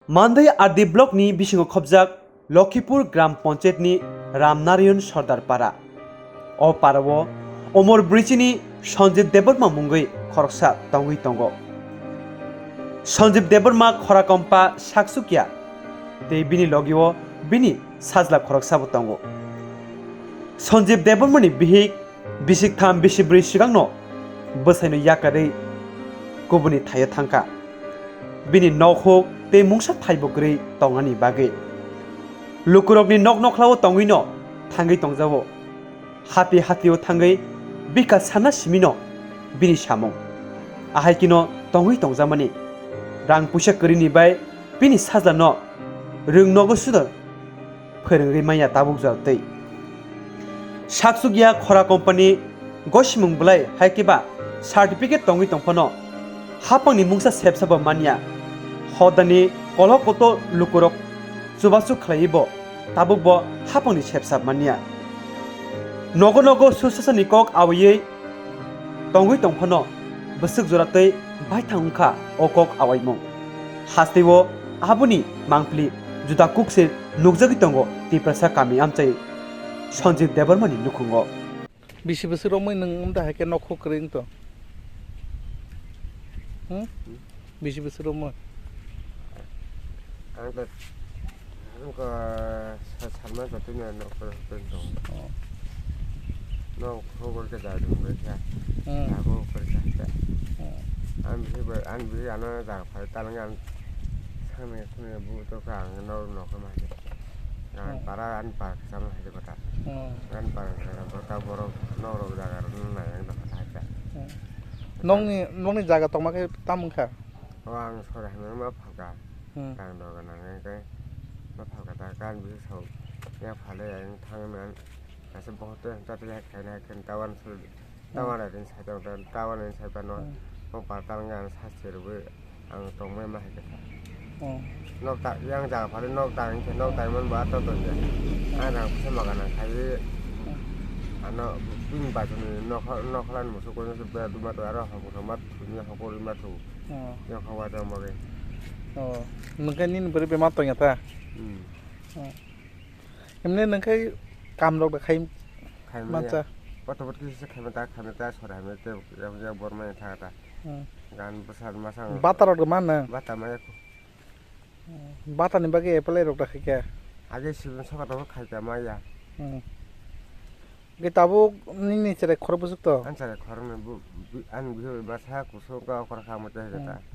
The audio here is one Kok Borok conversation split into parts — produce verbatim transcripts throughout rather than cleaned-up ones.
Mandai R D block ni bisingo khobjak Lokhipur Gram Panchayat ni Ramnarayan Sardar Para. O para o Omor Bridge ni Sanjib Debbarma mungwi khoroksa tongwi tongo. Sanjib Debbarma khora kompa saksukya tei bini logi o bini sajla khoroksa bo tongo. Sanjib Debbarma ni bihik bisik tham bisi bwrwi swkangno bwsaino yakarwi kubuni thaio thangkha. Bini nokhuk tei mungsa thaibo kwrwi tongani bagwi lukurokni nok nokhlao tongwino thangwi tongjago. Hati hatio thangwi bikha sana simino bini samung. Ahai kino tongwi tongjamani rang puisa kwrwini bai bini sajlano rwng nogo sudo phwrwngwi manya tabuk jora twi. Saksukya khora company gosimung bwlai hai khe ba certificate tongwi tongphano hapangni mungsa sepsa bo manya. Hodani kolok koto lukurok chubachu khlaiwi bo tabuk bo hapangni sepsa manya. Nogo nogo susasani kok awiwi tongwi tongphano bwswk jora tei baithang wngkha o kok awaimung. Hasteo aboni mangpili juda kuk se nukjagwi tongo Tiprasa kami amchai Sanjib Debbarmani nukhungo. Bisi bwswk romwi nwng wngda hai khe nokhuk kwrwi wngtong? Hmm? Bisi bwswk romwi? Ang to, ang ko sa-, salma jatwi no, no, ko, ko, ko. Oh. No, ko, ko, ko, da, do, ko, kya. Hmm. Da, ko, ko, kya, kya. Hmm. Ang bisi, ang bisi, ano, da, phai, talang, ang, sang, ne, sang, ne, bu, to, ka, ang, no, no, ko, ma, kya. Ang, hmm, para, ang, pa, sama, hai, ko, ta. Hmm. Ang, pa, ka, ko, ta, boro, no, ro, da, ka, no, na, ang, da, ka, ta, kya. Hmm. Nokni, nokni jaga tongma khe tam wngkha? O, ang sora hwnwi ma phalka. Hmm. Tang do gana nang khe ma phalka ta kan bi sau. Ya phale ang thang nan. Kaisa bohot to ta ta khaina khe tawan sul. Hmm. Tawan rin sai tong ta tawan rin sai pano. Hmm. Mo pa tang gan sa sir bu ang tong mai ma hai khe. Hmm. Nok ta yang jaga phale nok ta ang khe nok ta man ba to to ya. Hmm. Ang rang pisa ma gana khai. Hmm. Ano bini ba to nok nok lan musu ko se ba du ma to aro ha ko ma thu ni ha ko ri ma thu. Oh. Yang khawa jang bagwi. Oh. Nwng khe nini bwrwi bemar tongya ta? Hmm. Oh. Emne nwng khe kam rok da khai. Khai manya. Mancha. Koto bot kisa khai mata khai mata sora hai mata yang yang bor manya tha ta. Hmm. Gan bwsar masang. Bata rok da man nang? Bata maya ko. Hmm. Bata ni bagwi apply rok da khai khe? Age sibin soka to khai ta maya. Hmm. Ge tabuk nini cherai khorok bwswk to? Ani cherai khoroknwi bu, bu, ani bihik bai bwsa kusuk ga okra kha mwtai hai jata. Hmm.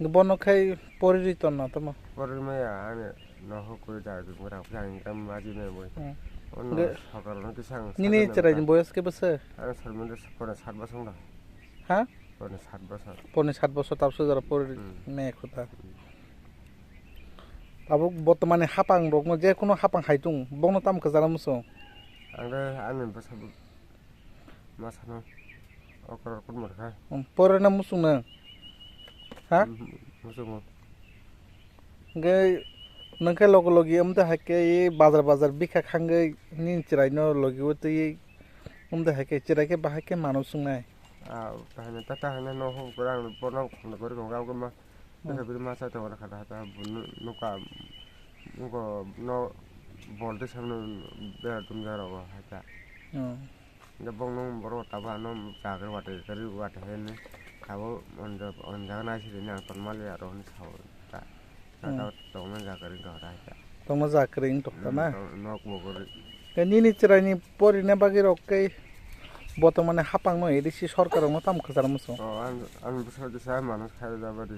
Ge bono khai pori ri ton na tamo? Pori maya ani nohok koi da ge mura phang tam maji nai boi. Hmm. Ono ge sokar no kisang nini cherai ni boyos ke bwswk? Ani sarmende pone sat bosong da. Ha? Pone sat bosong. Pone sat bosong tabso jora pori hmm me khuta. Hmm. Tabuk botomani hapang rokno je kono hapang hai tung, bokno tamo kwcharo muchung? Ang de ani bwsa bo ma sano okra rok mor kha. Hmm, porina muchung nang? Ha? Hmm, muchungo. Hwnkhe nwng khe logi logi wng tong hai khe bazar bazar bikha khangwi nini chwraino logi o twi wng tong hai khe chwrai khe bahai khe mano swngnai. Ah, tahina ta tahina no hok rang bono khum gori gong gam gam ma. Hmm. Tesa bini masa tongo kha ta ta bu nu-, nuka nuko no bol de samno bera dum jaro go hai ta. Hmm. Nda bong nong boro tabo ano jaga wate kari wate hene tabo onja onja nai siri nang ton mali aro hini sao ta. Hmm. Tongna jaga ring tong ta hai ta. Tongna jaga ring tong ta na? Hmm, nok bo gori. Ke nini chwraini porina bagwi rok kei botomani hapang no A D C sorkar rok no tamo kwcharo muchung? Oh, ang, ang bwsa kisa manus khai jabadi.